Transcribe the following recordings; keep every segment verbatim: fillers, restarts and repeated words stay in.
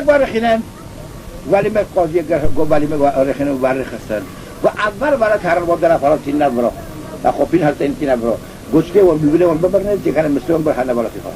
وارخینن، ولیمه قاضی گر-، گو ولیمه وا-، وارخینن وارخستن. و اول ولا ترر بودن افراد تینه برو. و خب این هر تین تینه برو. گوشته و بیبیله و ببرنه، جگر مسلمان بر هنه بالا تیخا.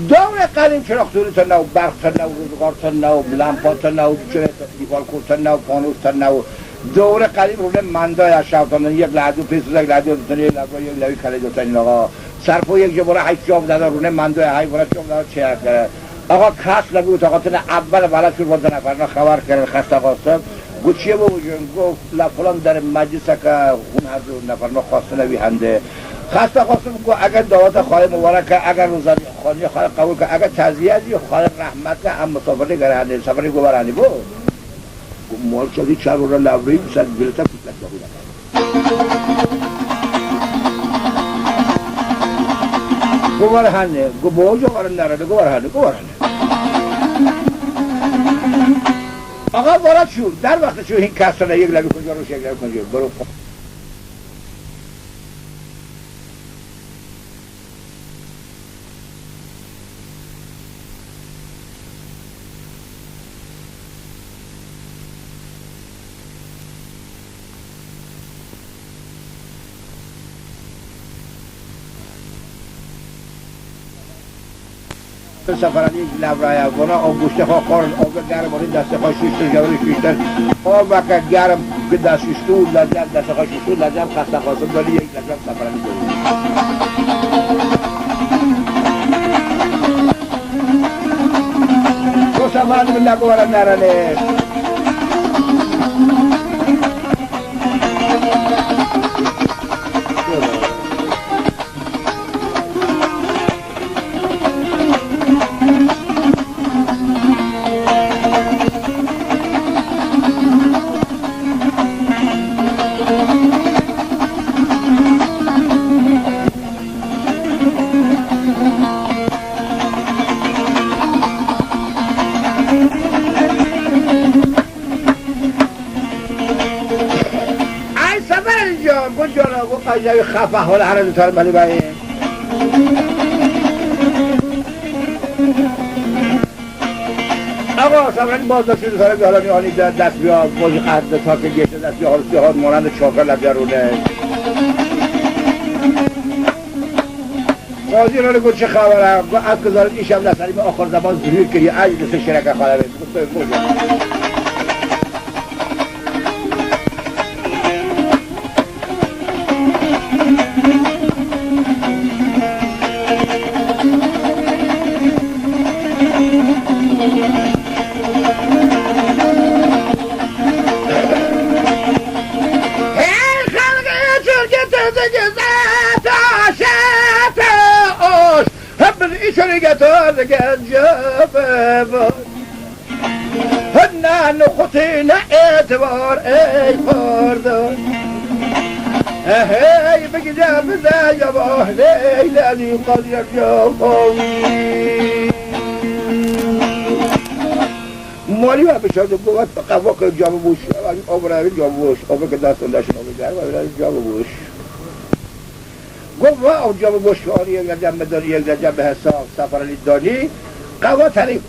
دور قدیم چراغ‌سوزی تنه و، برق تنه و، روزگار تنه و، لامپا تنه و، چره دیوار کور تنه و، فانوس تنه و. دور قدیم رونه مندای اشیاء تنه، یک لحظه پیش، یک لحظه دوتنه، یک لحظه، یک لحظه کله دوتنه آقا. سرپو یک جبره هشت جاب داده، رونه مندای هی بره جاب داده، چه کرده. آقا کس لگو اتاقاتین اول بالا شور و دو نفرینه خبر کرده، خسته خواستن. گو چیه بابا جون؟ گو لا فلان در مجلس که اون هر دو نفرینه خواستن وی هنده. خسته خواستن گو اگر دعوت خواهی مبارک، اگر روزانی خانی خواهی قبول که، اگر تعزیه ازی خواهی رحمت که هم مسافری گره هنده، سفری گو برهنی بو. گو مال چاکی چار اولا لوری، سن دلتا کوتلک لوری. گو وار هنه، گو بوجو وار نره، گو وار هنه، گو وار هنه. آقا وارا چو، در وقت چو هین کسانه، یک لبی کجا روش، یک لبی کجا، برو. سفرانی لورایه، بونا او گوشته خو خورد، او گرم اونی دسته خو شیشتر، گوری شیشتر. او وقت گرم که دست شیشتو لازم، دست خو شیشتو لازم، خسته خواستن داری یک لازم سفرانی داری. تو سفرانی من نگوارم نرانه. ای سفر اینجا، گو جانا، گو قجایی خفه حال هر از تر بلی بایی. آقا، سفر این باز داشتی سر بیارانی آنی در دست بیا، بازی قهد تا که گشت دست بیا، حالا سیاهات مانند چاکر لبیارونه. قاضی را گفت: «چه خبره؟» گفت: «از گزارش دیشب نصری آخر زمان ظهور کردی، عجز سه شرکه خاله بید.» گفت: «بگو.» هی خالقی چور گتیردی گئزه تاشی تاش، هه بیز ایچری گتیردی گنجه ببر. هه نه نخوتی نه اعتبار ای خاردار. هی بگیجه بیزه یاباخ لیله‌لی قالیر یاباخ. مالی و بشارده گفت: «قهوه که جام بوش، آب را جام بوش، آب که دستون داشتن آب در و جام بوش.» گفت: «وا، او جام بوش که آنی یک لجن بدانی، یک لجن به حساب سفرلی دانی.» قهوه تری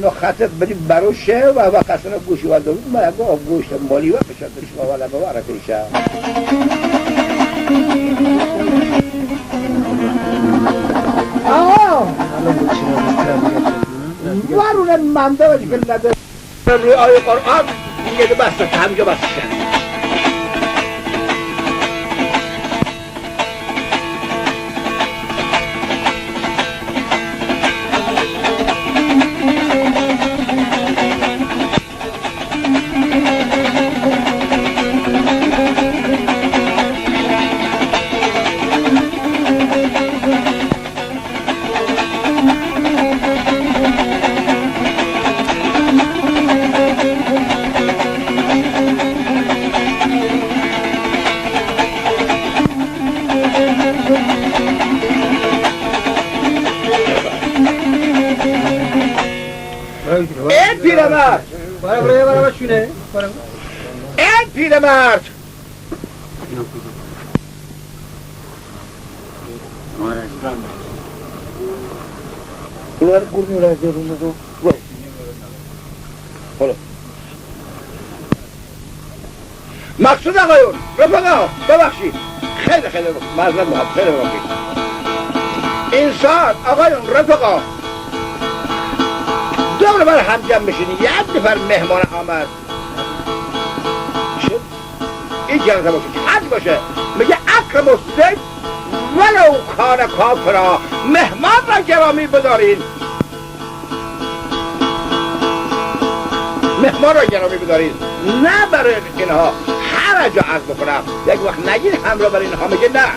نخطه بری بروشه و و قصر گوشی و دو ما گفت: «گوشت مالی و بشارده شما و لبه و عرقیشه.» آقا! وار اونون منده و فیکرینده. روی آی قرآن، یئنی بسته، همجا بسته. ای پیرمرد! بارا بورایا، بارا، بارا، شونه، بارا. ای پیرمرد! بونلاری قورمایالار، یورولماز او. وای. هله. مقصود آقایون، رفقا، ببخشید. خیلی، خیلی معذرت می‌خوام، خیلی ببخشید. انسان، آقایون، رفقا، دو نفر همجمع می‌شین، یک نفر مهمان آمد. شد. این جلسه باشه، حج باشه. میگه: «اکرموا الضیف ولو کان کافرا.» مهمان را گرامی بدارین. مهمان را گرامی بدارین. نه برای اینها. هر جا عرض بکنم، یک وقت نگین همراه برای اینها میگه نه.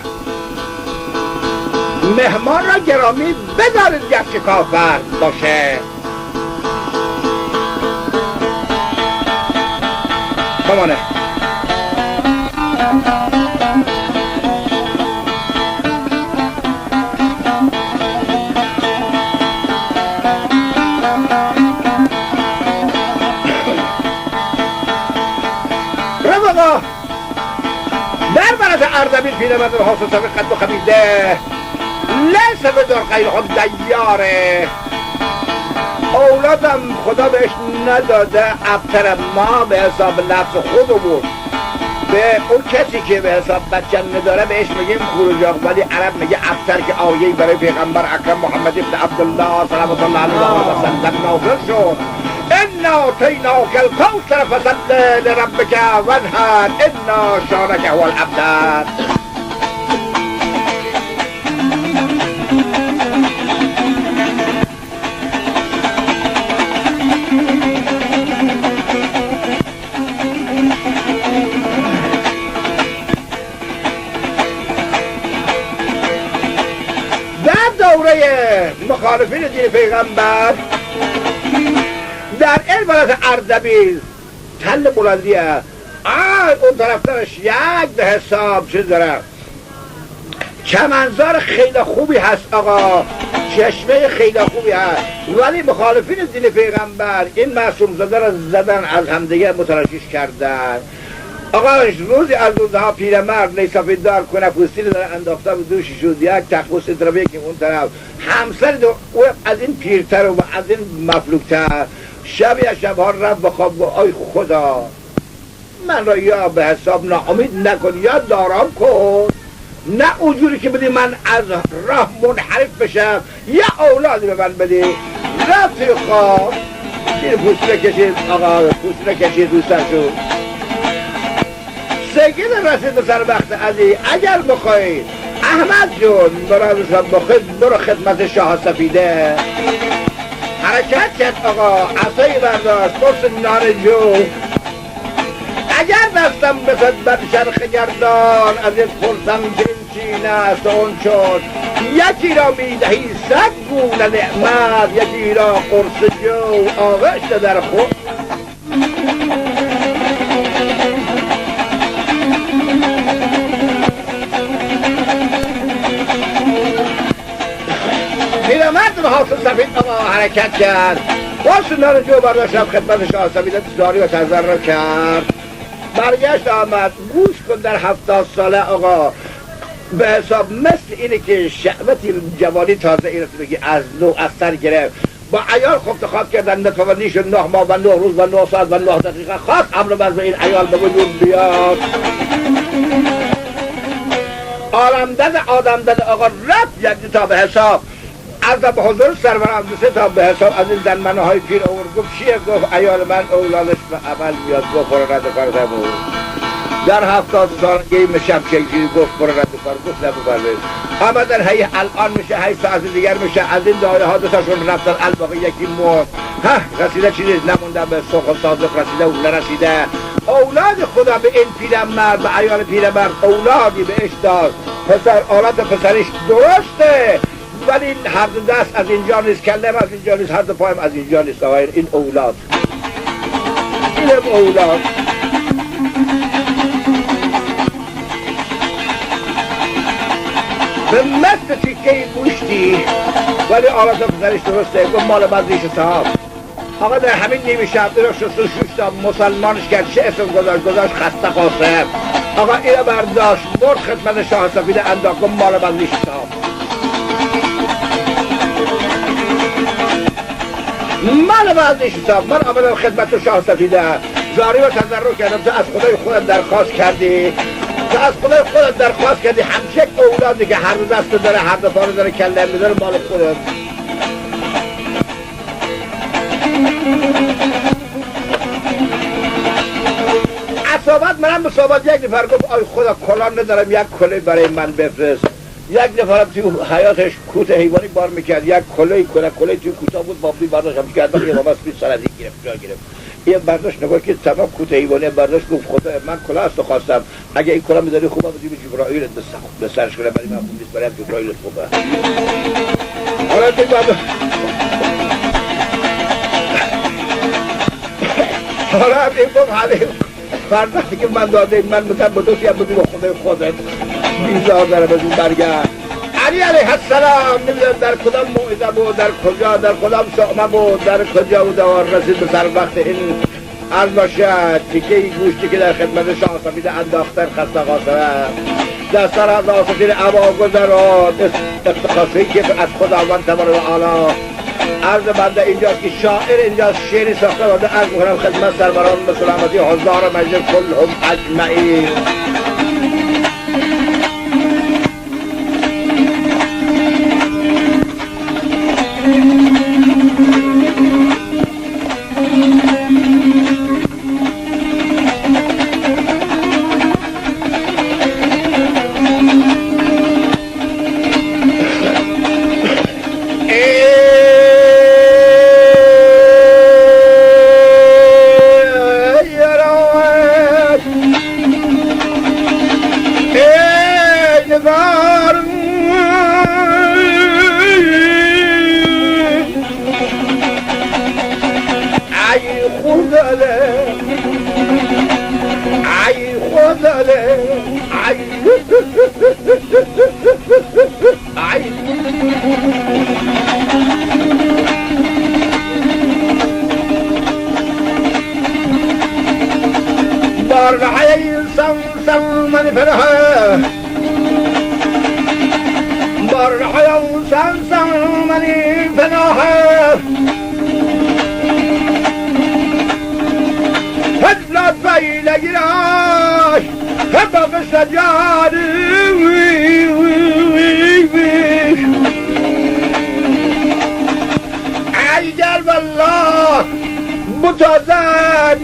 مهمان را گرامی بدارید، گرچه کافر باشه. بمانه. رفقا، در برس اردبیل پیرمرد حسن صاحب قد خمیده، لیس بدار غیرهم دیاره. اولادم خدا بهش نداده، ابتر، ما به حساب نفس خودمون، به اون کسی که به حساب بچه نداره بهش می‌گیم خروجاق، ولی عرب میگه ابتر، که آیه‌ای برای پیغمبر اکرم محمد ابن عبدالله صلوات الله علیه و آله و سلم نازل شد: «انا اعطیناک الکوثر فصل لربک وانحر، ان شانئک هو الابتر.» در دورهٔ مخالفین دین پیغمبر، در ولایت اردبیل، تل بلندیه، آی، اون طرفدرش یک به حساب چیز داره. چمنزار خیلی خوبی هست آقا، چشمهٔ خیلی خوبی هست، ولی مخالفین دین پیغمبر این معصوم زاده را زدن، از همدیگه متلاشیش کردن. آقا، روزی از روزها پیرمرد، نی‌سفیددار، کونه‌پوستی رو داره انداخته به دوشش، یک تخت پوست طرف، یکی اون طرف، همسر دو، او از این پیرتر و از این مفلوک‌تر. شبی از شب‌ها رفت به خواب، گفت: «آی خدا، من را یا به حساب ناامید نکن، یا دارام کن. نه اونجوری که بدی من از راه منحرف بشم، یا اولادی به من بدی.» رفت توی خواب، یه پوست کشید، آقا، پوست کشید رو سرشون. سید رسید به سر وقت علی: «اگر بخوای احمد جون، برای حساب بخوای، برو خدمت شاه سفیده.» حرکت کرد آقا، عصای برداشت، قرص نان جو. اگر دستم رسد بر چرخ گردان، ازین پرسم که این چین است و آن چون. یکی را می‌دهی صد گونه نعمت، یکی را قرص جو، آغشته در خون. پیرمرد حسن سفید آقا حرکت کرد. قرص نان جو برداشت، رفت خدمت شاه سفیده، زاری و تضرع کرد. برگشت آمد. گوش کن، در هفتاد ساله آقا، به حساب مثل اینه که شهوت جوانی تازه، اینه که از نو از سر گرفت. با عیال خفت و خواب کردن، نطفه و نیش و نه ماه و نه روز و نه ساعت و نه دقیقه خواست امر از این عیال به وجود بیاد. عالمده‌دیر، آدمده‌دیر، آقا، رب یعنی تا به حساب. عرض به حضور سروران، دو سه تا به حساب از این زن‌منوهای پیر آورد. گفت: «چیه؟» گفت: «عیال من اولادش به عمل میاد.» گفت: «برو رد کار.» در هفتاد سالگی می‌شم شکلی. گفت: «برو رد کار.» گفت: «نه بفرمایید.» آمدن هی الان می‌شه، هی ساعت دیگر می‌شه، از این دایه‌ها دو تاشون رفتن، الباقی یکی مرد. ها، رسیده چیزی نمونده، به سرخ و صادق رسیده و نرسیده. اولاد خدا به این پیرمرد، به عیال پیرمرد اولادی به اشک داد. پسر، حالت پسریش درسته، ولی هر دو دست از اینجا نیست، کله‌ام از اینجا نیست، هر دو پایم از اینجا نیست. آقا، این اولاد. اینم اولاد. به مثل تیکه‌ی گوشتی، ولی حالت پسریش درسته. گفت: «مال من زیش صاحب.» آقا، در همین نیمه شب، اینا شستن شوشتا، مسلمانش کرد، چه اسم گذاشت؟ گذاشت خسته خاسه. آقا، اینا برداشت، برد خدمت شاه سپیده انداخت، گفت: «مال من زیش صاحب. مال من زیش صاحب. من آمدم خدمت شاه سپیده. زاری و تضرع کردم، تو از خدای خودت درخواست کردی. تو از خدای خودت درخواست کردی، همچه یک اولادی که هر دو دست داره، هر دو پا رو داره، کله می‌ذاره، مال خودت.» عصابت، منم به صحبت یک نفر گفت: «آی خدا، کلاه ندارم، یک کلاه برای من بفرست.» یک نفرم توی حیاطش کوت حیوانی بار می‌کرد، یک کلاه، کلاه، کلاه توی کوتاه بود، بابی برداشت هم کرد، یه بابا اسمی سر از این گرفت، جا گرفت. یه برداشت نگاه که تمام کوت حیوانی برداشت، گفت: «خدایا، من کلاه از تو خواستم.» اگه این کلاه می‌ذاری خوبه، بدی به جبرائیل به سر-، به سرش کنه، ولی من خوب نیست، برای جبرائیل خوبه. حالا این بعد، حالا این گفت: «علی، فردا که من داده، من مثلاً به تو سیاه بدی با خدای خودت.» بیزار دارم از این برگرد. علی علیه السلام، نمی‌دونم در کدام موعظه بود، در کجا، در کدام صحبت بود، در کجا بود، و رسید به سر وقت این عرض باشه، تیکه‌ی گوشتی که در خدمت شاه سپیده انداختن خسته خاطره. در سر از آساطیر عبا گذران، است-، افتخاصی که از خداوند تبارک و تعالی. عرض بنده اینجاست که شاعر اینجا شعری ساخته و عرض می‌کنم خدمت سروران به سلامتی حضار مجلس کلهم اجمعین. ای یاران، ای نگاران، ای خدادل، ای خدادل، ای، ای. بارده های انسان، سن منی پناهه. بارده های انسان، سن منی پناهه. هد لطف ایله گیرای، هد باغیشلا جانیم. ای گل والله، بو تازه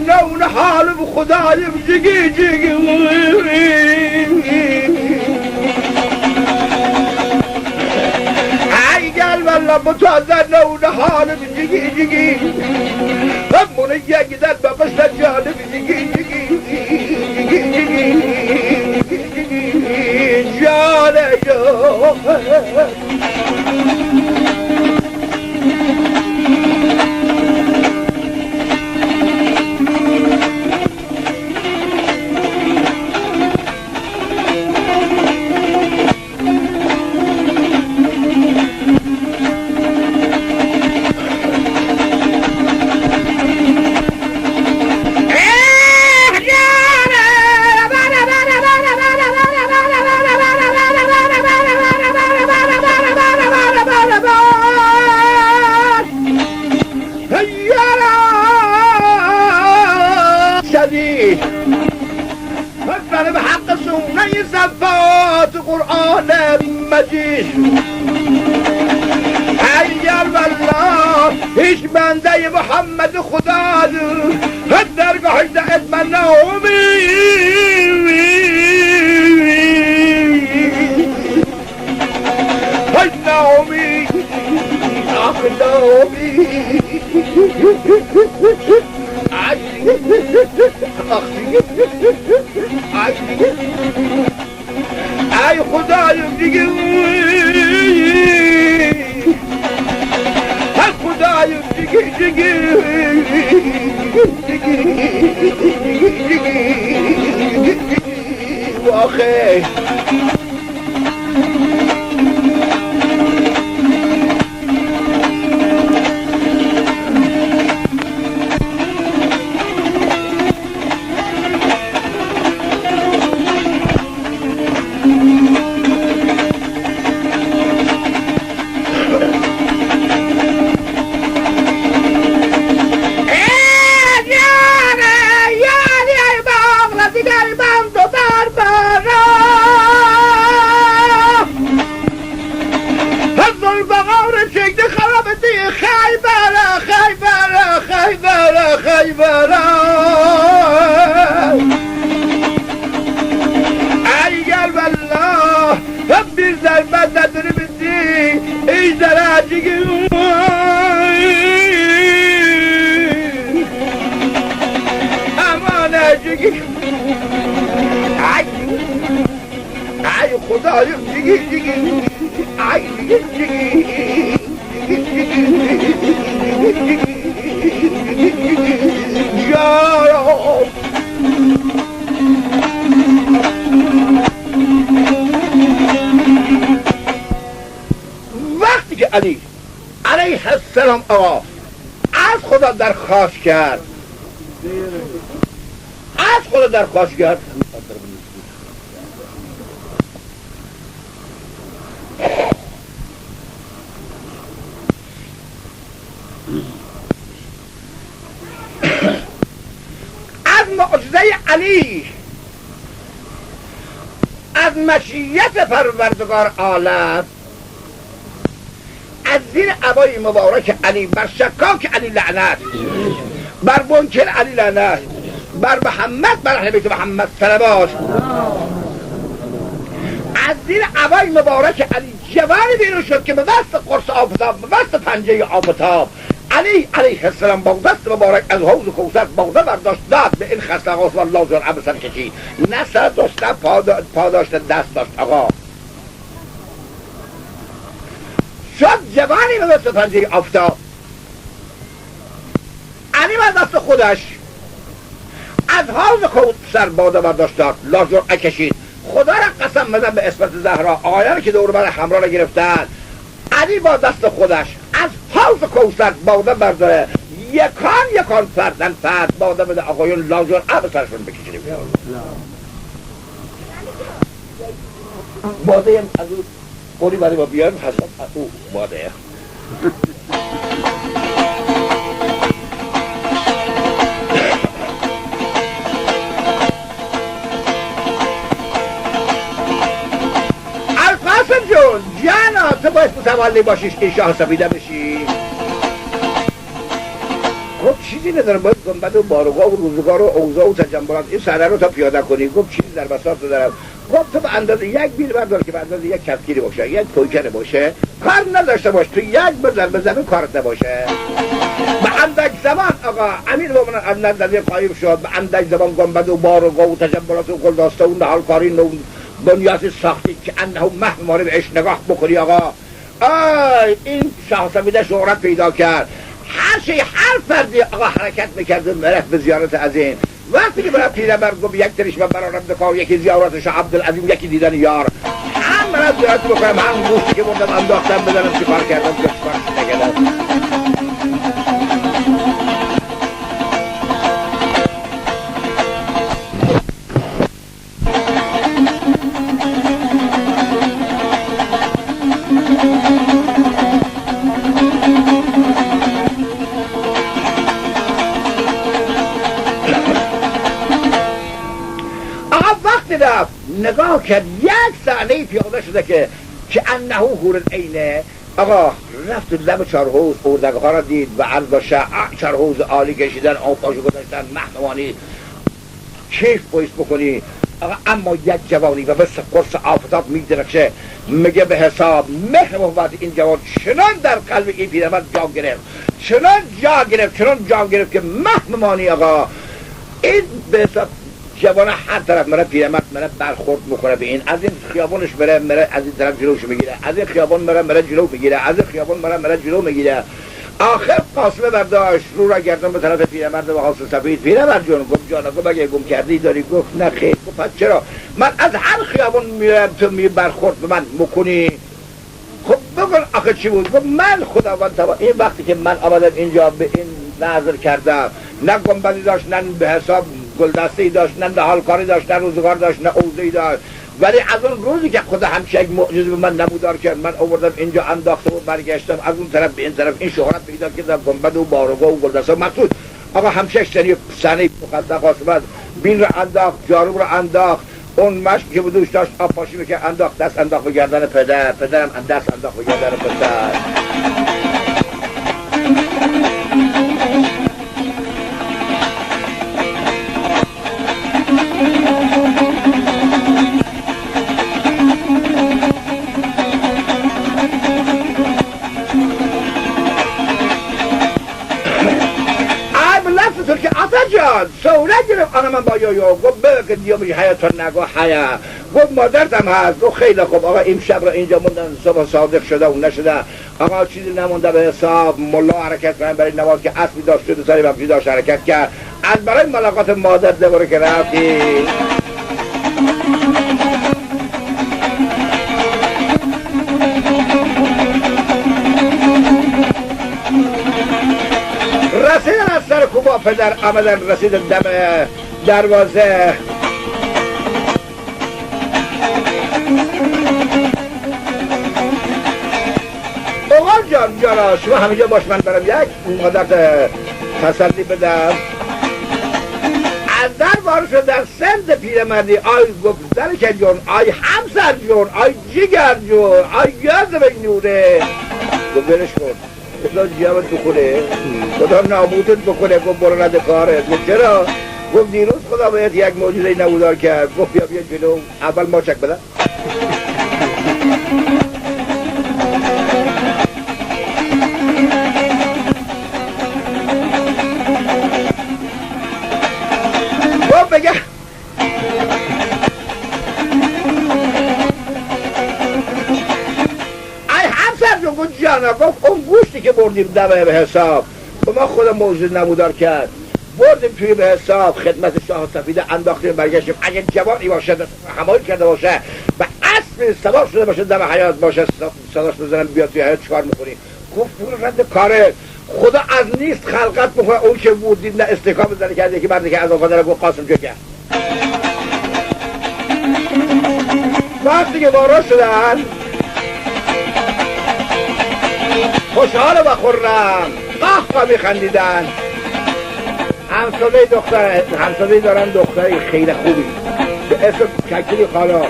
نوع حالیم خدایم، جیگی جیگی. ای گل والله، بو تازه نوع حالیم، جیگی جیگی. من بونو یئییدن باغیشلا جانیم، جیگی جیگی. جانیم. شدید. من به حق سونهٔ صفات قرآن مجید. ای یار والله، هئچ بنده محمد خدادیر، هر درگاهیدا ائتمه ناامید. آی ناامید، آخ ناامید. آی، آخ. آی خدایم، جیگیر. آی خدایم، جیگیر، جیگیر. آخی. ای یار، ای یار، ای باغلا دیگر بند و بربرا. هر ذوالفقار چکدی خراب ائتدی خیبره، خیبره، خیبره، خیبره. ای یار والله، هر بیر ضربه ندیریم ایندی، ای زراجیگیم. آمان عجیگیم. آی. آی خدایم، جیگیر، جیگیر. آی، جیگیر، جیگیر. یا رب. وقتی که علی علیه السلام، آقا، از خدا درخواست کرد، از خدا درخواست کرد، از معجزهٔ علی، از مشیت پروردگار عالم، از زیر عبای مبارک علی، بر شکاک علی لعنت، بر منکر علی لعنت، بر محمد، بر اهل بیت محمد صلوات. از زیر عبای مبارک علی جوانی بیرون شد که به واسطهٔ قرص آفتاب، به واسطهٔ پنجهٔ آفتاب، علی علیه السلام با دست مبارک از حوض کوثر باده برداشت، داد به این خسته آقا، لا جرعه به سر کشید. نه سر داشت، نه پا دا-، پا داشت، نه دست داشت، آقا. شد جوانی به واسطهٔ پنجهٔ آفتاب. علی با دست خودش از حوض کوثر باده برداشت، داد، لا جرعه کشید. خدا را قسم بزن به عصمت زهرا، آقایانی که دور و بر حمرا را گرفتن، علی با دست خودش از حوض کوثر باده برداره، یکان یکان، فرداً فرد باده بده آقایون، لا جرعه به سرشون بکشیدیم. باده هم از او قوری بری با بیارم، حساب او باده. القاسم جون، جانا، تو باید متولی باشی، این شاه سپیده بشی. گفت: «چیزی ندارم، باید گنبد و بارگاه و روزگار و اوضاع و تجملات، این صحنه رو تا پیاده کنی.» گفت: «چیزی در بساط ندارم.» گفت: «تو به اندازهٔ یک میل بردار که به اندازهٔ یک کفگیری باشه، یک پویکر باشه، کار نداشته باش، تو یک بزن به زمین کارت نباشه.» به اندک زمان، آقا، امیرالمؤمنین از نزدیک غایب شد، به اندک زمان گنبد و بارگاه و تجملات و گلدسته و نهالکاری نو بنیاد ساختی که انه محو مانع، بهش نگاه بکنی، آقا. آی، این شاه سپیده شهرت پیدا کرد. هر شئی، هر فردی، آقا، حرکت می‌کرد و می‌رفت به زیارت از این. وقتی که برای پیرمرد گفت: «یک تریشمه برارم دکار، یکی زیارت شاه عبدالعظیم، یکی دیدن یار.» هم برای زیارت بکنم، هم گوشتی که بردم انداختم، بزنم چی کار کردم، چی کار نکردم. آقا، وقت رفت، نگاه کرد، یک صحنه‌ای پیاده شده که، که انه حور العین. آقا، رفت لب چارحوض، اردک‌ها را دید و عرض با شعاع چارحوض عالی کشیدن، آب پاشو گذاشتن، مه ممانی، کیف باعث بکنی. آقا، اما یک جوانی و مثل قرص آفتاب می‌درخشه، میگه: «به حساب، مهر و محبت این جوان چنان در قلب این پیرمرد جا گرفت، چنان جا گرفت، چنان جا گرفت که مه ممانی، آقا، این به حساب جوان هر طرف میره، پیرمرد میره، برخورد می‌کنه به این. از این خیابانش میره، میره، از این طرف جلوش می‌گیره، از این خیابان میره، میره جلو می‌گیره، از این خیابان میره، میره جلو می‌گیره.» آخر فاصله برداشت، رو را گردان به طرف پیرمرد با حاصل سفید. «پیرمرد جون»، گفت: «جان»، گفت: «مگه گم کرده‌ای داری؟» گفت: «نه خیر.» گفت: «پس چرا؟» «من از هر خیابان می‌رم، تو می‌ای برخورد به من می‌کنی.» «خب بگو آخه چی بود؟» گفت: «من خداوند تبا، این وقتی که من آمدم اینجا به این نذر کردم، نه گنبدی داشت، نه به حساب گلدسته‌ای داشت، نه نهالکاری داشت، نه روزگار داشت، نه عرضه‌ای داشت. ولی از اون روزی که خدا همچین یک معجزه به من نمودار کرد، من آوردم اینجا انداختم و برگشتم، از اون طرف به این طرف این شهرت پیدا کردم، گنبد و بارگاه و گلدسته مخصوص.» آقا، همچین یک صحنه‌ای، صحنه‌ای مقدس خواست، بعد بین را انداخت، جاروب را انداخت، اون مشکی که به دوش داشت، آب پاشی می‌کرد، انداخت، دست انداخت به گردن پدر، پدرم دست انداخت به گردن پسر. آی، به لفظ ترکی: «آتا جان، سؤیله گؤرم آناما بایو یوخ.» گفت: «ببکن دیوموش حیاتون نگو حیا.» گفت: «مادرتم هست.» گفت: «خیلی خوب.» آقا، امشب را اینجا موندن، صبح صادق شده و نشده. آقا، چیزی نمونده به حساب. ملا حرکت کنن برای نماز که اسبی داشت، شد سر وقتی داشت حرکت کرد. از برای ملاقات مادر دوباره که رفتیم. رسیدن از سر کوبا پدر، آمدن رسیدن دم دروازه. اوغان جان، جانا، شما همینجا باش، من برم یک مدت تسلی بدم. از در وارد شد، در سمت پیرمردی، آی گفت: «زنکه جون، آی همسر جون، آی جگر جون، آی گؤزومون نورو.» گفت: «ولش کن. خدا جیبت بکنه، خدا نابودت بکنه.» گفت: «برو رد کارت.» گفت: «چرا؟» گفت: «دیروز خدا بهت یک معجزهٔ نمودار کرد.» گفت: «بیا، بیا جلو، اول ماچک بده.» گفت: «بگه.» آی همسر جون، گفت: «جانا.» گفت: «اون گوشتی که بردیم دمه به حساب، گفت ما خدا معجزه نمودار کرد، بردیم توی به حساب، خدمت شاه سفیده انداختیم، برگشتیم. اگه جوانی باشه، دست حمایل کرده باشه، به اسب سوار شده باشه، دم حیاط باشه، صدا-، صداش بزنم بیاد توی حیاط، چیکار می‌کنی؟» گفت: «برو رد کاره. خدا از نیست خلقت می‌کنه، اون که بود دید نه استحکام زنی کرده که مردی که از آفت داره.» گفت: «قاسم جوکر.» وقتی که وارد شدن، خوشحال و خرم، قهقه می‌خندیدن. همسایهٔ دختر، همسایه‌ای دارن، دختر خیلی خوبی، به اسم ککلی خالا.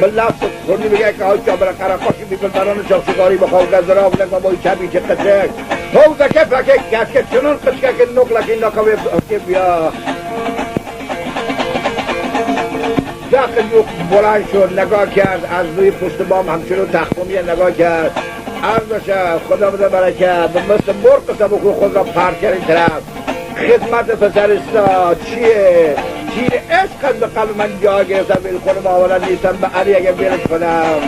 به لفظ کردی می‌گه که آقای جابر قره‌باشی، بی‌بیل بران چاقچوقاری، بخواه گذرا، بلک بابای چبی چه قچک. حوزه که فکه گسکه، چنان قچکه که نقله که ناکاوه که بیا. زخم یوخ بلند شد، نگاه کرد، از روی پشت بام همچنان تخم‌مرغ نگاه کرد. عرض بشه، خدا بده برکت، به مثل مرغ سبک خود را پرت کرد این طرف. خدمت پسر استا چیه؟ تیر عشقت به قلب من جا گرفته، ول کنم آواره نیستم به علی اگه ولش کنم.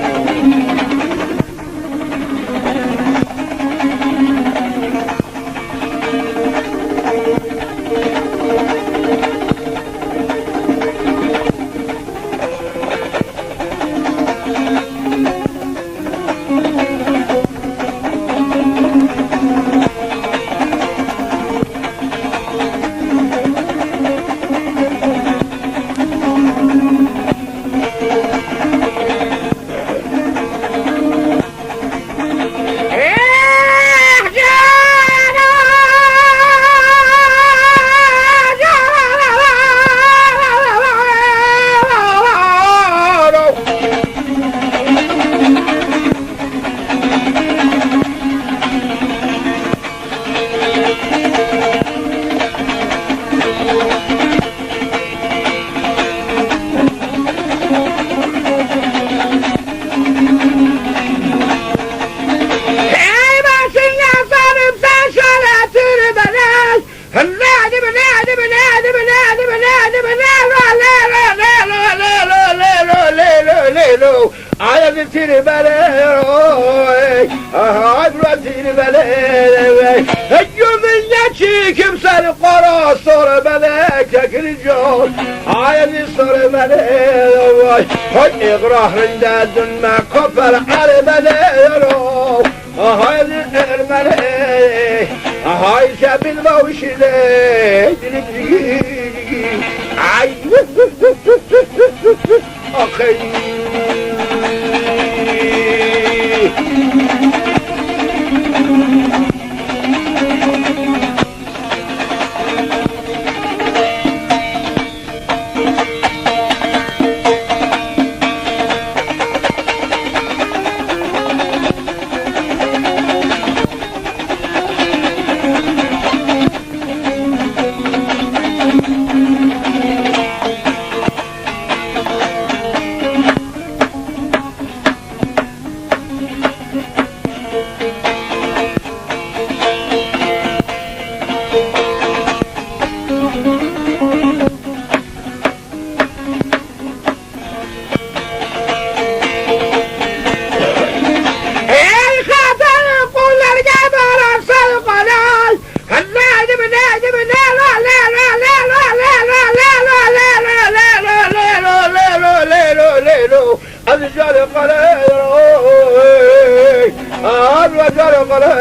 لیلو، لیلو، لیلو، لیلو. آی، آی، تیربله، اوی. آهای، بورا تیربله، اوی. هئی، گؤزون یکی کیمسه‌نی قارا، سونرا منه چکیل یول. آی، آی، سونرا منه، اوی. های، اغراقیندا دونمه، کوپار البله، اوی. آهای، ارمنی، آهای، شبیل باوشیده، آی. آخی. ای خاتون، قوللاری گل بارا، ساغ اول. هلله‌یدی، بیله‌یدی، بیله‌یدی، لیلو، لیلو. آز جان قاله، آز جان قاله.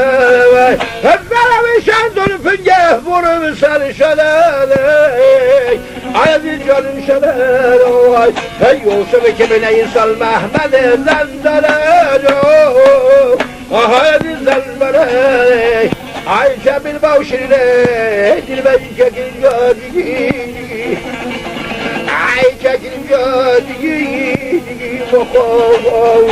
هزار ویشان دونو فنگه وورور سن شده. آی، آز جان شده، آی. هئی، یوسف کیمین انسان محمد زندانه، آی، آز زندانه. آی، جمیل باوشیرینه، دلبر چکیل یادی. آی، چکیل یادی، اوخ، اوخ، اوخ.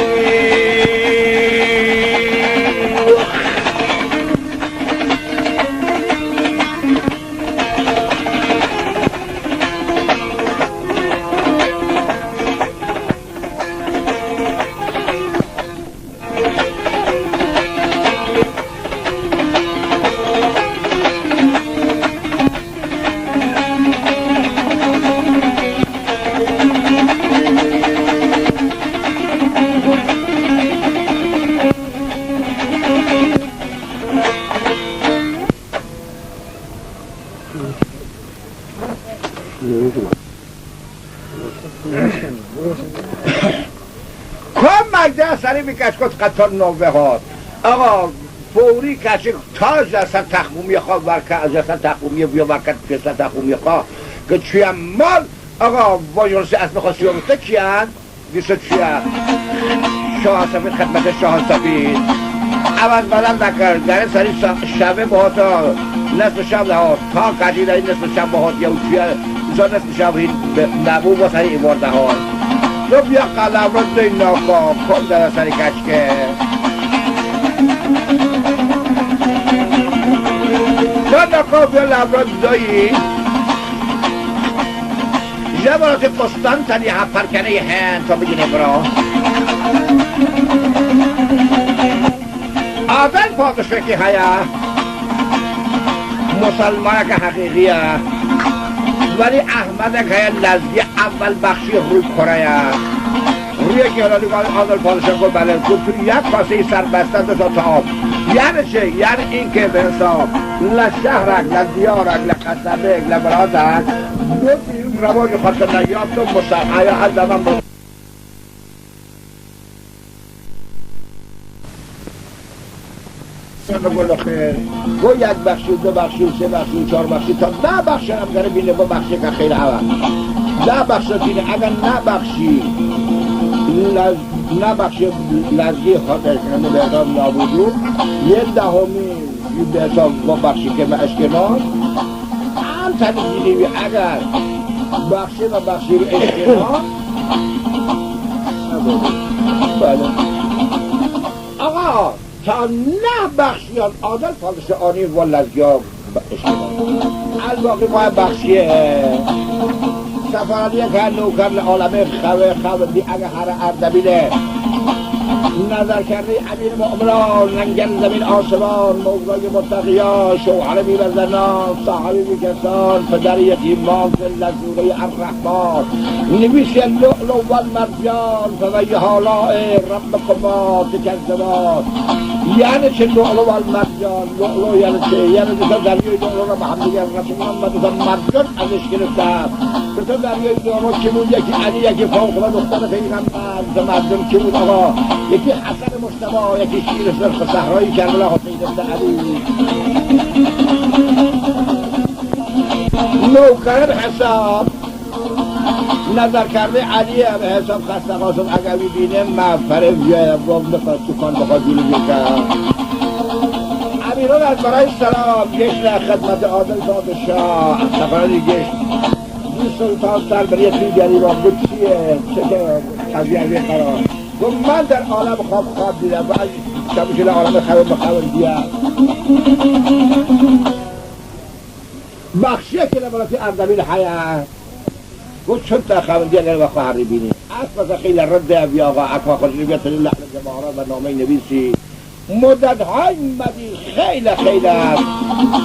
کام مگده سری بی کشکش قطار نوبه ها. آقا، فوری کشی تا جسد تخمومی خواه ورکه، جسد تخمومی بیا ورکه، جسد تخمومی خواه. که چویه مال، آقا، واجرسی اسم خاصی یوخدور کیان. دیسه چویه. شاه سفید خدمت شاه سفید. عوض بدل نکرد، در سری شا-، شبه باهاتا، نصف شب دهات، تا قدیر این نصف شب باهات یا اوچویه، اوزا نصف شب هین ب-، نبو با سری ایوار دهات. رو بیا قلم رو دوی ناکا، کن در سری کشکه. یا ناکا بیا لبرا دوی. جبرات قسطنطنیه، پرکنهٔ هند، تا بگینه برا. عادل پادشاهی هیا، مسلمانه که حقیقیه، ولی احمد که هیا لزگی اول بخشی روی کره‌یه. روی گلالی قال عادل پادشاه گو بله، گو تو یک کاسهٔ سربسته دو تا طعام. یعنی چی؟ یعنی این که به حساب، لا شهرک، لا دیارک، لا قصبه‌ک، لا ولایتک، دو بیرون رواج خاطر نیاد تو مسلمان، یا هر زمان با گل خیر. گو یک بخشی، دو بخشی، سه بخشی، چهار بخشی، تا ده بخشی هم گره بینه، گو بخشی که خیر هوا. ده بخشی بینه، اگر نبخشی، لز-، نبخشی لزگی خاطر کنه به حساب نابودو، یه دهمی به حساب گو بخشی که من اشکنان، هم تنی بینه اگر بخشی و بخشی رو اشکنان. بله. آقا، تا نه بخشیان عادل پادشاهانی و لزگیان ب-، اشکنان. الباقی ما بخشیه. سفرانیه که نوکر عالمه خوه، خوه دی اگه هر اردبیله. نظرکردهٔ امیر مؤمنان، لنگر زمین آسمان، مولای متقیان، شوهر بی‌بزه نان، صاحب بی‌کسان، پدر یتیمان، ذی الجوده الرحمن، نویس لؤلؤ و المرجان، فوی هؤلاء ربکما تکذبان. یعنی چی لؤلؤ و المرجان؟ لؤلؤ یعنی چی؟ یعنی دو تا دریای لؤلؤ را به همدیگر رسوندن و دو تا مرجان ازش گرفتن. دو تا دریای لؤلؤ کی بود؟ یکی علی، یکی فاطمه دختر پیغمبر. دو تا مرجان کی بود آقا؟ یکی حسن مجتبی، یکی شیر سرخ صحرای کربلا حسین ابن علی. نوکر حساب، نظرکرده علی، به حساب خسته قاسم اگر بی‌بینه، مغفره بیایه، باب نفر تو کان بخواد بیلی بیکن. امیرالعرب برای سلام، گشت در خدمت عادل پادشاه، سفرانی گشت. بو سلطان سر بر یه توی گریبان، بو چیه؟ چه که قضیه قرار. گفت: من در عالم خواب خواب دیدم. و از شبو شده عالم خبر به خبر دیه. بخشیه که لبراتی اردبیل حیات. گفت: چون تا خبر دیه، گل وقت هر بینی. اسب خیلی رد بیا آقا، اکوا خود رو بیاد، لحظه جماعت و نامه نویسی. مدت‌های مدید، خیلی، خیلی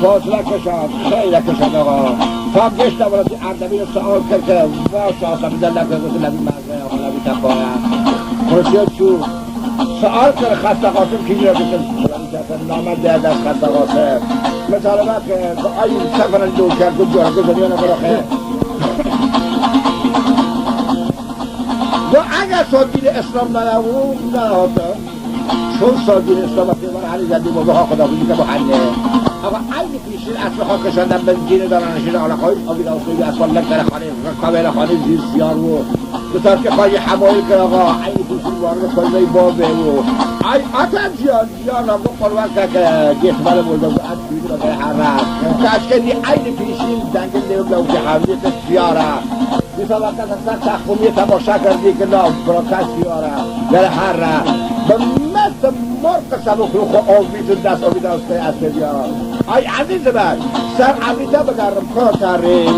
فاصله کشان، خیلی کشان آقا. تا گشت دولتی اردبیل سؤال کرد که وا شاه صاحب در لکه گفت نبی مرزه آقا، نبی تقایا. پرسیار چو سؤال کرد خسته قاسم کی را گفت نامه ده دست خسته قاسم. مثلا که آی سفر دو کرد، دو جوار گذاری انا براخه. و اگر سادگی اسلام نبود، نه آقا. چون سادگی اسلام است، من هنوز زدی بابا، ها، خدا بودی که با هنه. آقا، عین پیشین اصل ها کشاندن بنزین دارن، شده آقا، خواهی، آقا، آقا، اصلا لک در خانه، رکابه خانه زیر سیار و بسیار که خواهی حمایل که آقا، عین پیشین وارد کلبهٔ بابه و آی، آتا جیان، جیان، آقا، قربان که، که، گیت بله بولدو، از بیدی بگه هر رفت. که از که دی عین پیشین دنگل دیو بلو که حملی که سیاره. بیز وقت اصلا تخمونی تماشا کردی که لا، برا کسی آره. یعنی هر ره. به مثل مرغ سبک رو خو آویز دست آویز است که اصل یا. آی عزیز من، سر عزیزه بگرم، کار تری.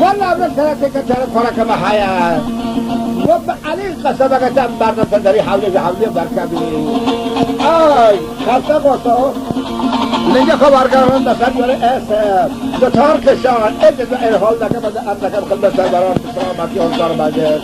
والله، من ترکت که ترک فرق محیا. و به علی قسم اگه تن بردم تندری حولی به حولی برکبی. آی، خسته باشو. نگه خبرگاران دستن یاره اسم. دو تار کشان، اجز ارحال دکه بده اندکه خدمت سروران. سلامتی آن‌ها را بده.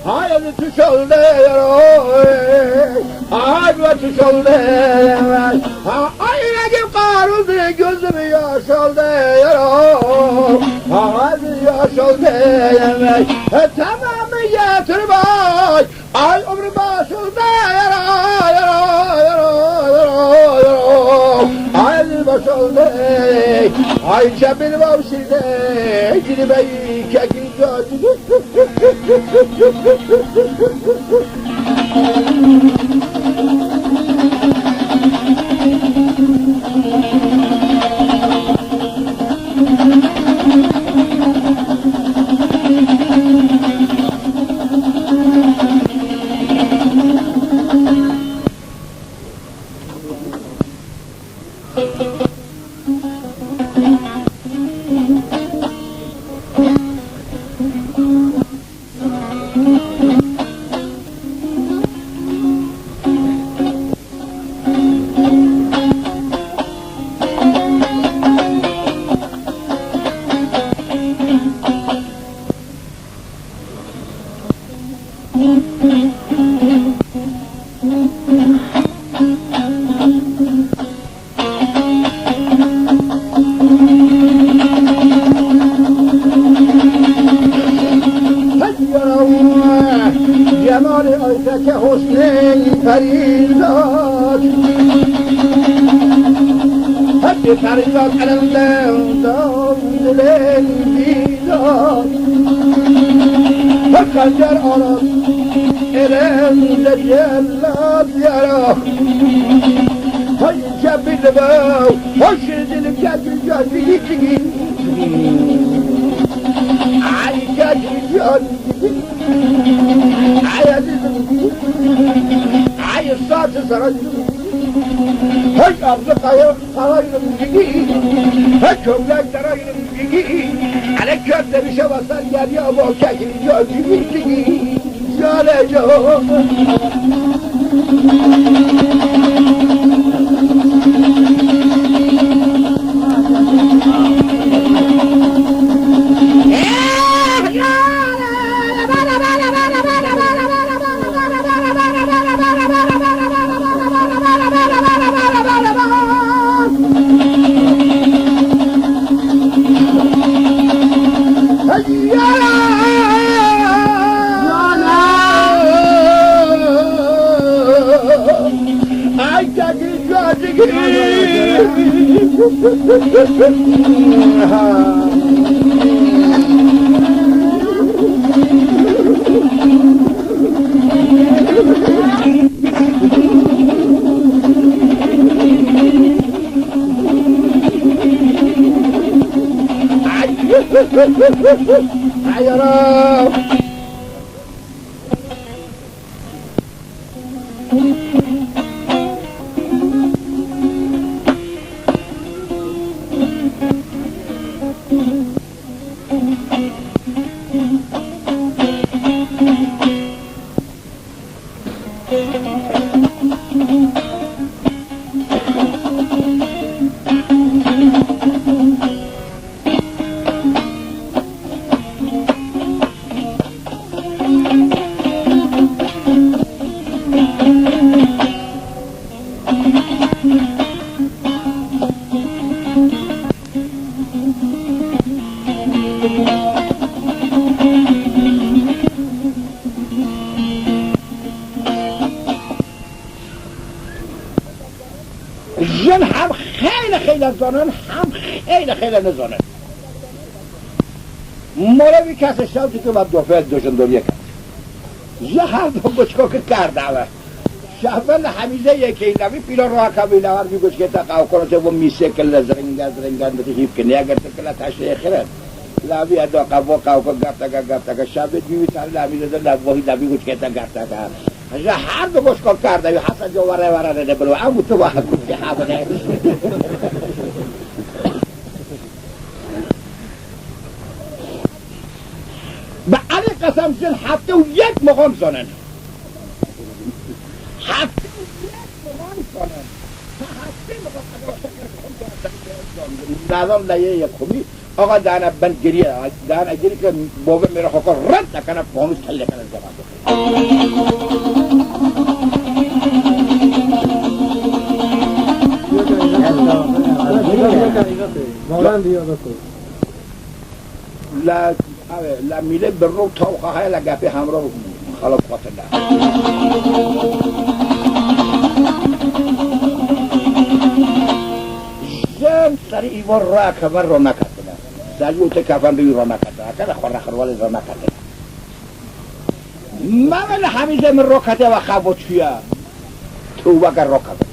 آی، علی توش اولدو، یارا، آی، علی توش اولدو، یارا. آی، علی قارون گؤزوم یاش اولدو، یارا. آی، یاش اولدو، یارا. تمام یتیرم، آی. آی، عمرو باش اولدو، یارا، یارا، یارا. آی، علی آی، چه بیر وابشیرده، گیریب ای، ککیل جادی. هی یارا، جمال آیتک حسن پریزاد. هی پریزاد الندن دل بیزاد. هی خنجر آراد النده جلاد یارا. هی شبیل بو، هی شیرین گل گل گل گل. آی گل گل گل. آی عزیزیم، آی ساز سراییم، هی آغزی قاییر، قاراییم، هی کؤولک داراییم، هله کؤر دئمیشه باسار، گل یا بو ککیل، یا جیگیل، جیگیل، یا ره، یا. آی، گل، گل، گل. آی، آرام. زن هم خیلی خیلی زانن، هم خیلی خیلی نزانن. مولوی کسی شاو کی و دو فعل دوشون دوریه کرد. زن هر دو گوشکو کی کرد اوه. شهبن همیزه یکی لوی پیلا رو کبیله وار بی گوشکه تا قاو کنه چه و میسه کله زرنگه زرنگه نتی هیپ که نیه گرده کله تاشه خیره. لوی ادا قاو قاو که گرده که گرده که شهبن دیوی تاری لوی ده لوی لوی گوشکه تا گرده که. زن هر دو گوشکو کرده، حسن جو وره وره ده بلو، امو تو واه گوشکه هابنه. به علی قسم زن هفته و یک مقام زانن. هفته و یک مقام زانن. تا هفته مقام زانن. نادان لایه یکومی، آقا دانا بند گریه، دانا گریه که بابا میره خوکا رد نکنه، فانوس تله کنه زمان. مولان دیگه بکن. لا، اوه، لا میله بیر رو تاو خواهی لا گپی همراه خلاص خاطرده. زه اری ایوار را کبر را نکتنه. سجی اوته کفن دوی را نکتنه. اکر خور رخروال را نکتنه. ممن همیشه من را کته و خبو چویا. توبه کر را کبر.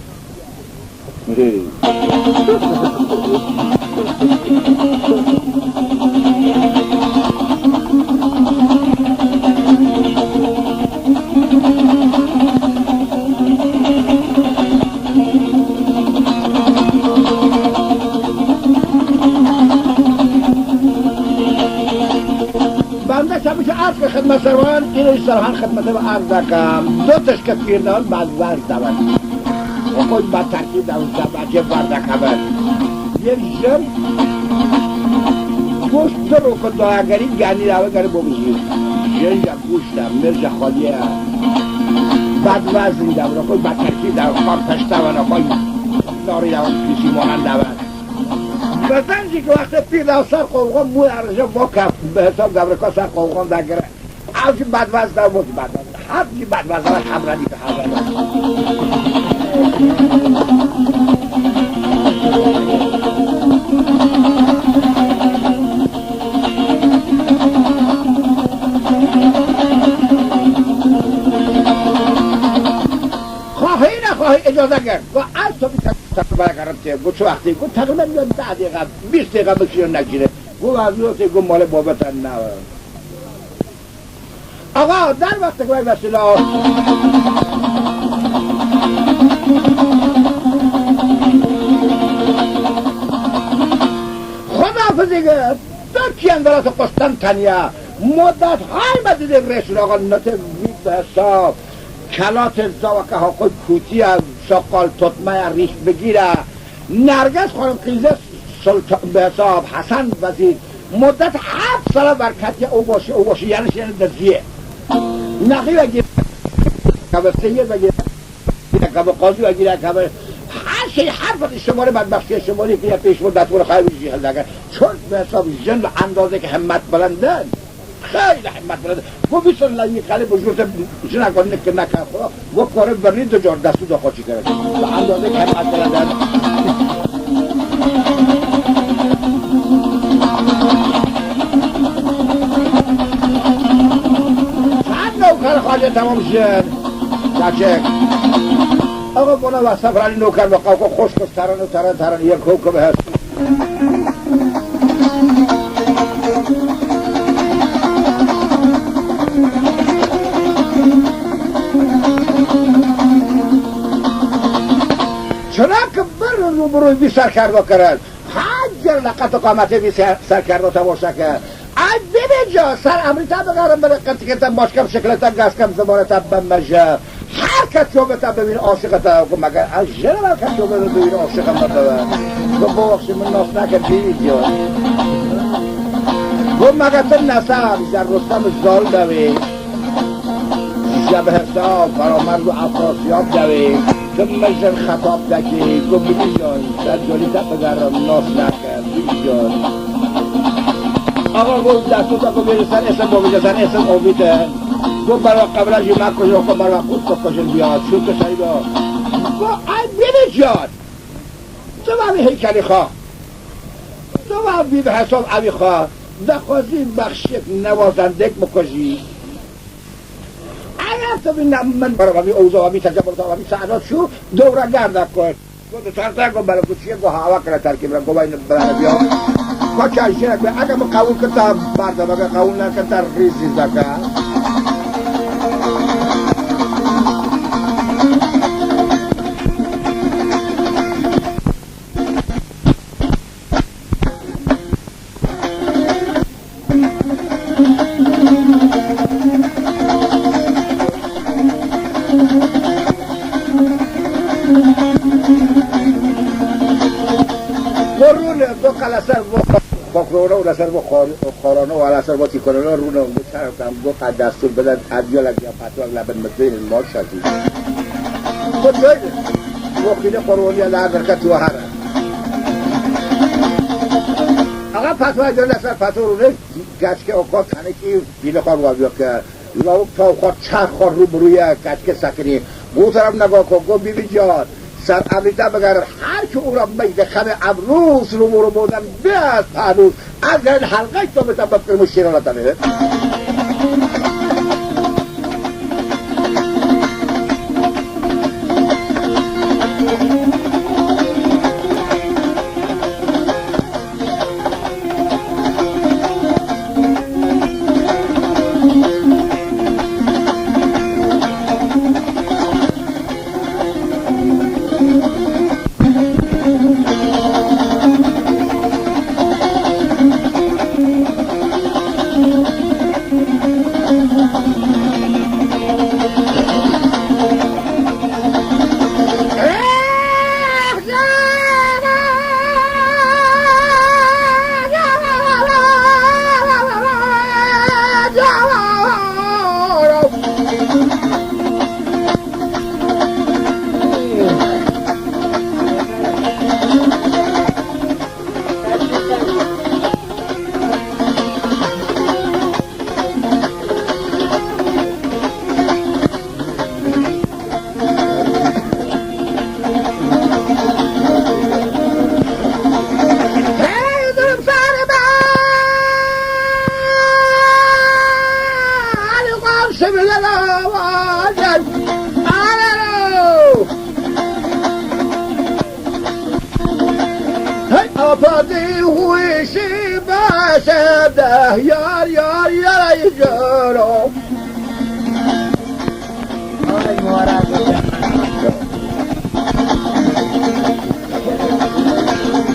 بنده چه می‌شه عرض به خدمت سروان، این ایستان خدمت و عرض دکم. دو تشک پیردان بعد ورد دون. و خود با ترکیب دون سبا که ورد دکم. یک ژن گوشت دو روکو دعاگری گنی رو گری بوموزی. ژن یا گوشت هم، مرز خالیه. بعد وزن دون، خود با ترکیب دون، خام پشت دون، خود ناری دون، پیسی مانند دون. بزنجی که وقت پیر دو سر قوغان مو ارجه با کف، به حساب گبرکا سر قوغان دگره. او کی بدوز ده، او کی بدوز ده. هر کی بدوز ده، همرا دیگه، همرا دیگه. خواهی نخواهی اجازه گرد. و از تو بی تک-، تک برقرار که، بو چه وقتی؟ بو تقریباً یه ده دقیقه، بیست دقیقه بکشه نگیره. بو وضعیت گو مال بابت نه. آقا، در وقت گوی وسیله. خداحافظی گفت، دو پیاندرات قسطنطنیه. مدت های مدید رسول آقا نته بی حساب. کلات زاوکه ها خود کوتی ها، شاقال توتمه ها، ریش بگیره. نرگس خانم قیزه سلطان، به حساب حسن وزیر، مدت هفت سال برکت یا او باشی، او باشی، یعنی شیرین دزیه. نقی و گیر، کبه سید و گیر، کبه قاضی و گیر، کبه هر شئی، هر وقت شماره بدبختی شماره که یا پیش مدت برو خواهی بیشی حل نکن. چون به حساب ژن و اندازه که همت بلندن، خیلی همت بلند. گو بیست سال لنگی خالی بزرگت جنا کنه که نکن خدا. گو کاره برید دو جار دستو دا خوشی کرد. به اندازه که همت بلند. چند نوکر خواجه تمام شد. چاچک. آقا بنا و سفر علی نوکر و قوقا خوش خوش تران و تران تران یک کوکب هست. چنانکه بر روبروی بی سرکرده کرد، هر جر لقت و قامت بی سر-، سرکرده تماشا کرد. ای بی‌بی جان، سر امریتا بگرم بره قطی کتن، باشکم شکلتا، گسکم زبانتا بمجه. هر کس یومتا ببین عاشقتا، گو مگر از ژن من کس یومتا ببین عاشقم نبوه. گو ببخشی من ناس نکرد بی‌بی جان. گو مگر تو نسم، زر رستم زال دوی. شب حساب فرامرز و افراسیاب دوی. تو مجن خطاب دکی، گو بی‌بی جان، سر جولیتا بگرم ناس نکرد. بی‌بی جان. آقا گو دستو تا گو بیری سر اسم بابی جان، سر اسم اوبیده. گو برا قبره جی مکوش، گو برا قوت تو کشن بیا. چون که سایدا. گو ای بی‌بی جان. تو بابی هیکلی خواه. تو بابی به حساب اوی خواه. دخوازی بخشیت نوازندگ بکشی. اگر تو بی نمن برا بابی اوضاع بابی تجبر بابی سعادت شو، دوره گرده کن. گو دو چار تا گو بلکوچیه گو هوا کره ترکیب را گو باین بلنه بیا. گو چای شیره گو اگه من قبول کرد تا بردم، اگه قبول نکرد تا ریزی زکه. گو رونه، گو قلسر، گو فاکرونه، اولسر، گو خار-، خارانه، اولسر، گو تیکرانه، رونه، گو چرکم، گو قد دستور بدن، ادیال، اگیا، پتوک، لبن، مدوین، مار شدی. گو دوین، گو خیلی قرونی، لعن برکت، تو هره. آقا پتوک، دو نفر پتو رونه، گچکه، اوکا، تنکی، بیله خوار وار بیاد که لاوک تا خوار چرخ خوار رو برویه، گچکه سکنی. گو طرف نگاه کن، گو بی‌بی جان، سر امیردن بگرد هر کی او را میده خمه امروز، رو برو بودن به از پهلوز، از این حلقه تو بتن بفکر مشکل را تنه. هی آپادی هویشی بسده، یار، یار، یار، ای جارو.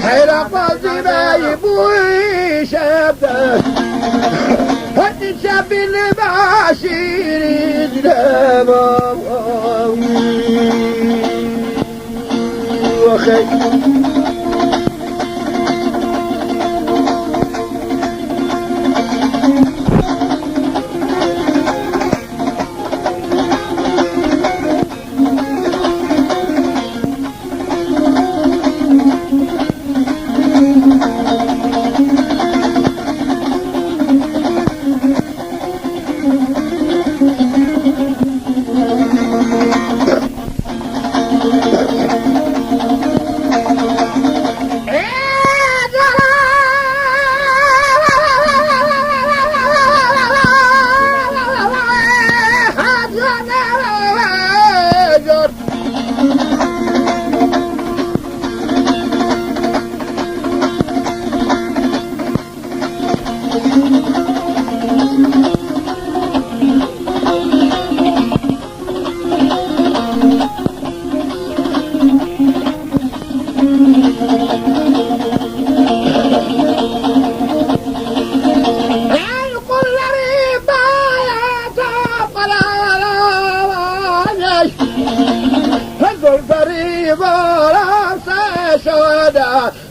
هی آپادی بی بویشده، هی چه بیلی باشیری دمام. آخی.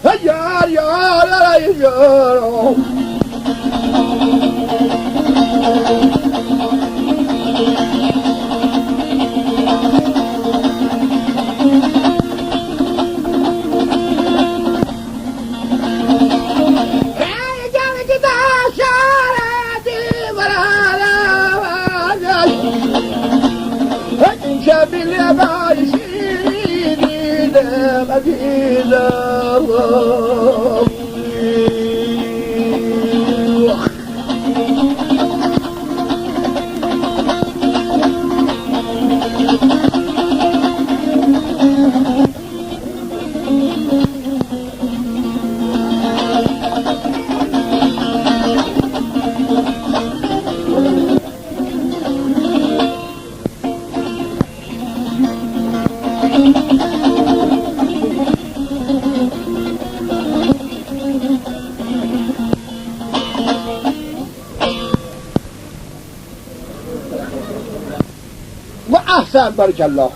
هی یار، یار، ای یار. و احسن، بارک‌الله.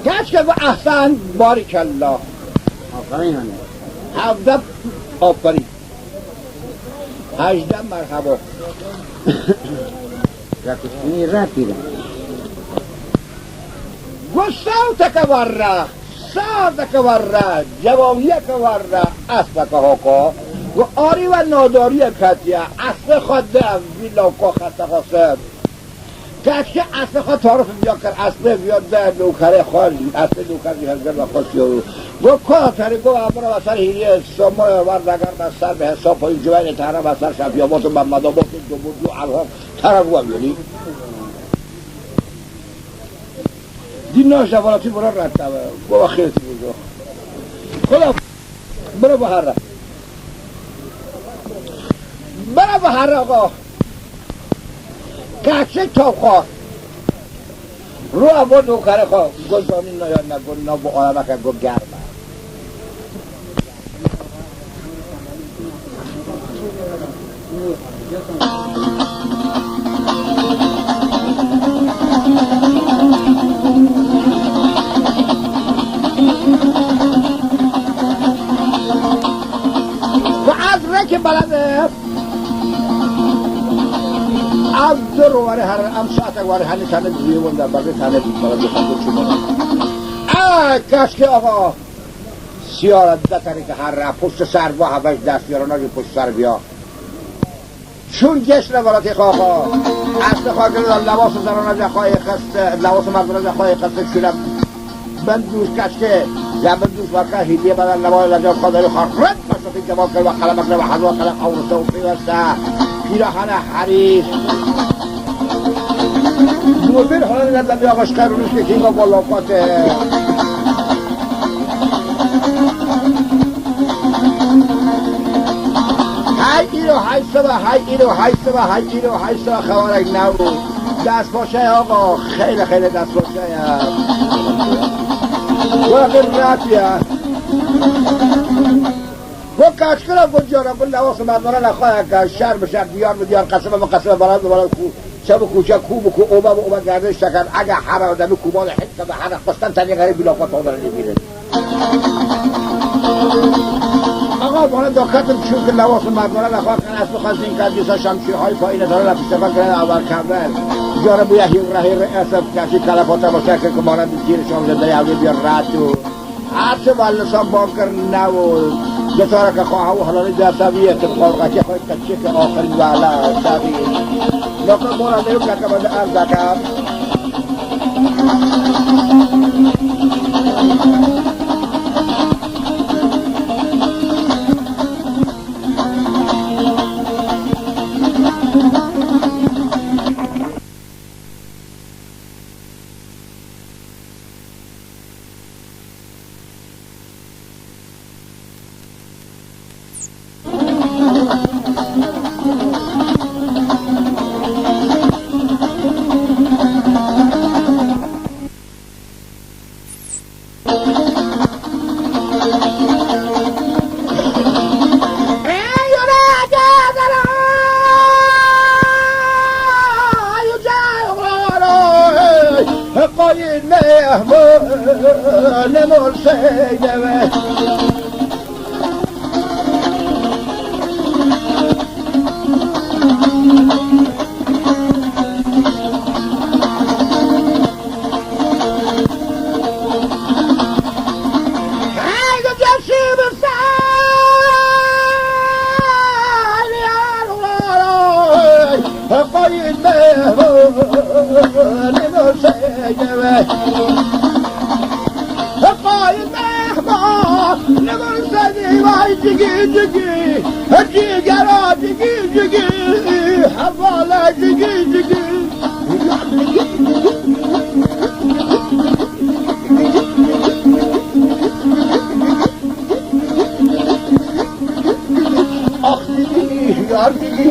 گچ کی و احسن، بارک‌الله. آفرین، یعنی. هفده، آفرین. هجده، مرحبا. رفیقین رفیقین. گوش صوتک ورّه، سازک ورّه، جوانیک ورّه، اسبک حقا. و آری و ناداری کتیه، اسب خود ده، ویلاکا خسته خسته. کاش کی اصلی خواه تعارف بیا کر، اصلی بیا ده نوکره خواه، اصلی نوکر جهازگر و خواه سیارو. گو کلا تری گو امرا و سر هیریه سومو و رگر و سر به حساب پایین جوان تهران و سر شفیابات و محمد آباد و دوبودو الحاق تهران رو بیاری. دین ناش دفعاتی برا رد دبه. بابا خیلی بزرگ. خدا برا بهر. برا بهر آقا. کاش کی تاو خواه. رو اما نوکره خواه. گو زانی نایا نگو نابو آیا نکه گو گرمه. و از ره که بلده، از دو رواره هر، ام ساعت واره هنی تنه دیگه ونده، بقیه تنه دیگه بلده، بلده چونه. آه، کاش که آقا، سیاره ده تنه که هر ره، پشت سر و هوش دست یارانه که پشت سر بیا. چون گشت روالات خاخا، اصل خاطر دا لباس زنانه جا خواهی خسته، لباس مردانه جا خواهی خسته شده. من دوش کشکه، یا من دوش واقع هیلیه بدن لباس لجا خواهی خواهی رد بساطی جواب کرد و قلمک رو حضور قلم آورسته و پیوسته. پیراهن حریص. دوربین حالا نزدن یا قشقه رونوش که کینگا قلوقاته. های ایرو، های سبا، های ایرو، های سبا، های ایرو، های سبا، خبرک نبود. دستپاچه آقا، خیلی، خیلی دستپاچه. واقعی رفیه. بو قشقه را بو جارا، بو لباس مردانه نخواه که شهر به شهر، دیار به دیار، قصبه به قصبه، بلد به بلد، کو-، شب کوچه، کو به کو، اوبه به اوبه گردش تکن. اگه هر آدمی کوبان حس کنه، هر قسطن تنی غریب بلا خود پادر نمیره. آقا، بانه دقتم چون که لباس مردانه نخواه کنه، اصل خواستین کردیسا شمشیرهای پایین داره، پیش دفعه کنه اول کردن. جاره بویا هیره هیره اسب کشی تلفات باشه که مانند زیر شام زنده یه بیا رد تو. هرچه والسان بانکر نبود. جسارا که خواه و حلالی در سویه که قرقه که خواه کچه که آخری والا سویه. نقل بولا دیو که کبند ارزاکم. حقای مهمان مرسیده. قایمه ما نمون سنی وای جیگی جیگی، جیگرا جیگی جیگی، حواله جیگی جیگی. آخ، دیدی، یار، دیدی.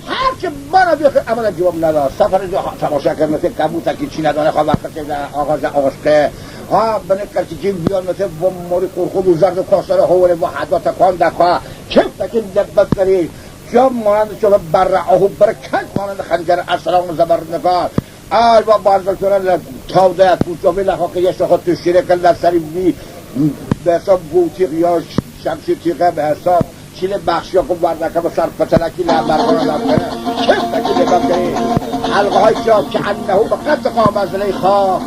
هر کی مانا بیخی، امانا جواب نداد. سفر جا تماشا کردن، که کبوتا کی چی ندانه، خواه وقت که آغاز آغاز که ها، بنی قرچیکی بیانته و موری قورخو دوزرد کاسره هوره و حدا تکان دکا. کف تکین دبت داری. جان مانند چوب برعه، برکت مانند خنجر ارسلان زبرنگار. آی با بانزل تورن تاوده کوچوبی لخاقی یه شاخه توشیره کلر سری بی، به حساب بوتیق یا شمشیر تیغه به حساب. چیله بخشی کو وردکه به سر پتلکی لبرگان لبگره. کف تکی لبگره. حلقه های چوب که انه به قد قامزلی خواه.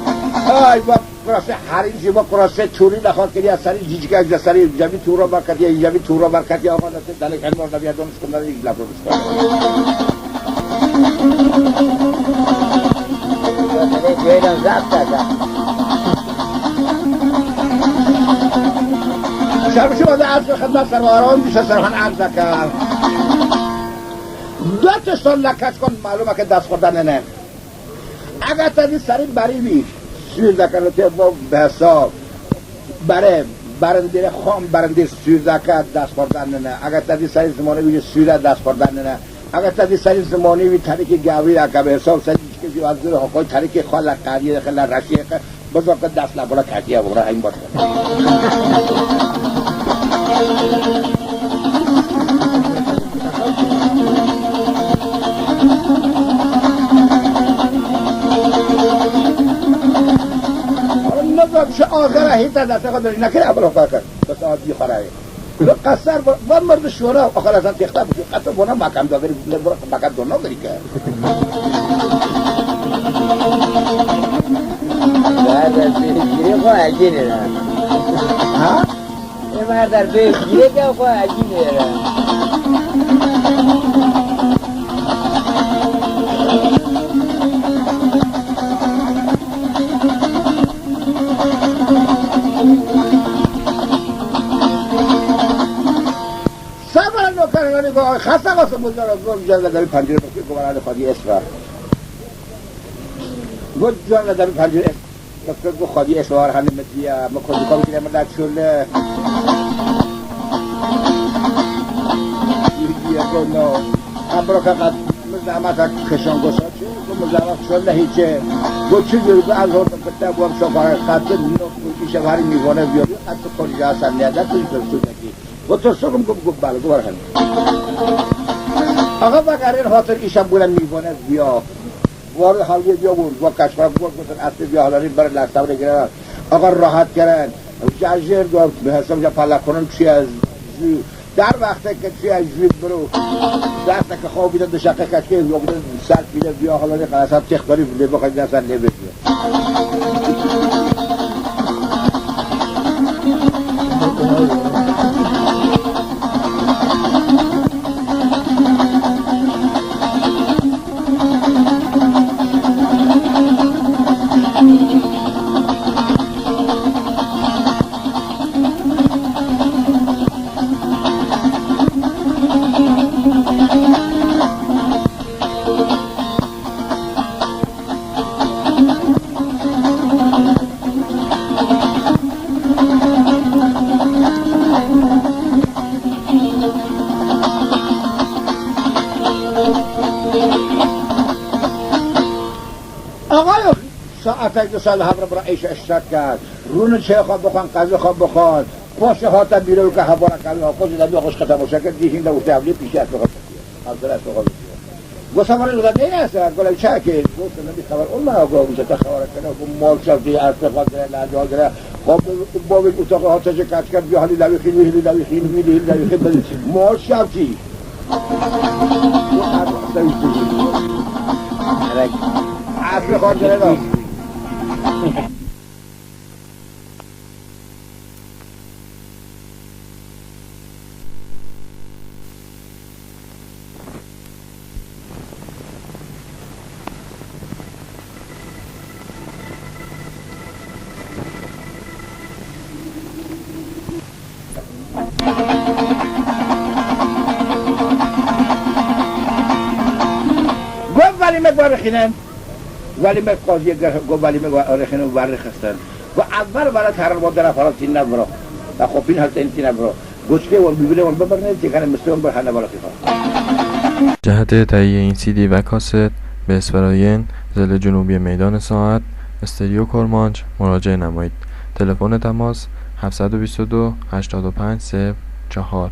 آی با قراسی حریم جیبا قراسی توری لخاقی یا سری جیجیگه یا سری جمی تورا برکتی یا جمی تورا برکتی آقا دسته دلی کنی ورده بیا دونش کنده ایش لفظ شب شما ده عرض خدمت سرواران بیشه سرخان عرض کن. دو تا سال لکش کن، معلومه که دست خوردن نه. اگر تا دی سری بری بی، سوی دکن تی با به حساب. بره، برندیر خام، برندیر سوی دکن دست خوردن نه. اگر تا دی سری زمانی بی، سوی دکن دست خوردن نه. اگر تا دی سری زمانی بی، تری که گاوی را که به حساب سری که جو از دور حقای تری که خال قریه خلا رشیه که بزرگ دست لبرا کردیه برا این بات. نظام شو آخر هیتا دست خود نکره اول کار کرد. بس آدی خرایی. لو قصر و، و مرد شورا، آخر اصلاً تخته بوشو، قطع بونا مکم داغری، بورا مکم دونا داری که. بعد از بیر گیری خو اگینه. ها؟ یه مرد در بیر گیری که خو اگینه. سر بر نوکرانی گو، خسته خسته بودن، گو جان نداری پنجره بکی، گو برای خودی اسفر. گو جان نداری پنجره اسفر. گو خودی اسفر هنی مدیا، ما کدی کام گیره مدد شله. یه گو نو. امرو که قد مزاحمت کشان گو ساچی، گو مزاحمت شله هیچه. گو چی جور گو از هوردا بده بو هم شفاعت قد نو، گو ایشه هری میوانه بیاری، قد کجا سن نیاده، توی سر سودکی. گو تو سوگم گو، گو بله، گو برخن. آقا بگرین خاطر ایشان بونه میوانه بیا. وارد حال بیا بون، گو کشفا، گو گوتن اصلی بیا حالانی بر لستم گیرن. آقا راحت گرن. جاجر گو، به حساب جا پلا کنن چی از جو. در وقت که چی از جو برو. وقت که خواب بیده دو شقه کشکه، یا بیده سر بیده بیا حالانی خلاصا تخت داری بیده بخواد دستن نبیده. آقای ساعت دو سال هبر برا ایش اشتراک کرد. رونو چه خواه بخوان، قضا خواه بخوان. پاش هاتا بیرو که هوا را کمی ها. خوش دبی آقاش ختم باشه که دیشین ده اوسته اولی پیشی از بخواد. حاضر است بخواد. گو سوار رو دادن نیست، گو چه که، گو سنه بی خبر اولما، گو اونجا تا خبر کنه، گو مال شب دی، ارز خود دره، لنجا دره. خب، با بی اتاق ها تجه کچ کرد، بی حالی لوی خیلی، حالی لوی خیلی، حالی لوی خیلی، مال شب دی. ارز خود دره. گو ولیمه گو رخینن. ولیمه قاضی گر-، گو ولیمه گو رخینن و رخستن. گو اول برا ترر با در افراد تینه برو. و خب این حالت این تینه برو. گوچکه و بیبیله و ببرنه، تیکانه مستقیم بر هنه بالا تیکان. جهت تهیهٔ این سی دی و کاست، به اسفراین، ضلع جنوبی میدان ساعت، استودیو کرمانج، مراجعه نمایید. تلفن تماس: هفتصد و بیست و دو، هشتاد و پنج، صفر چهار.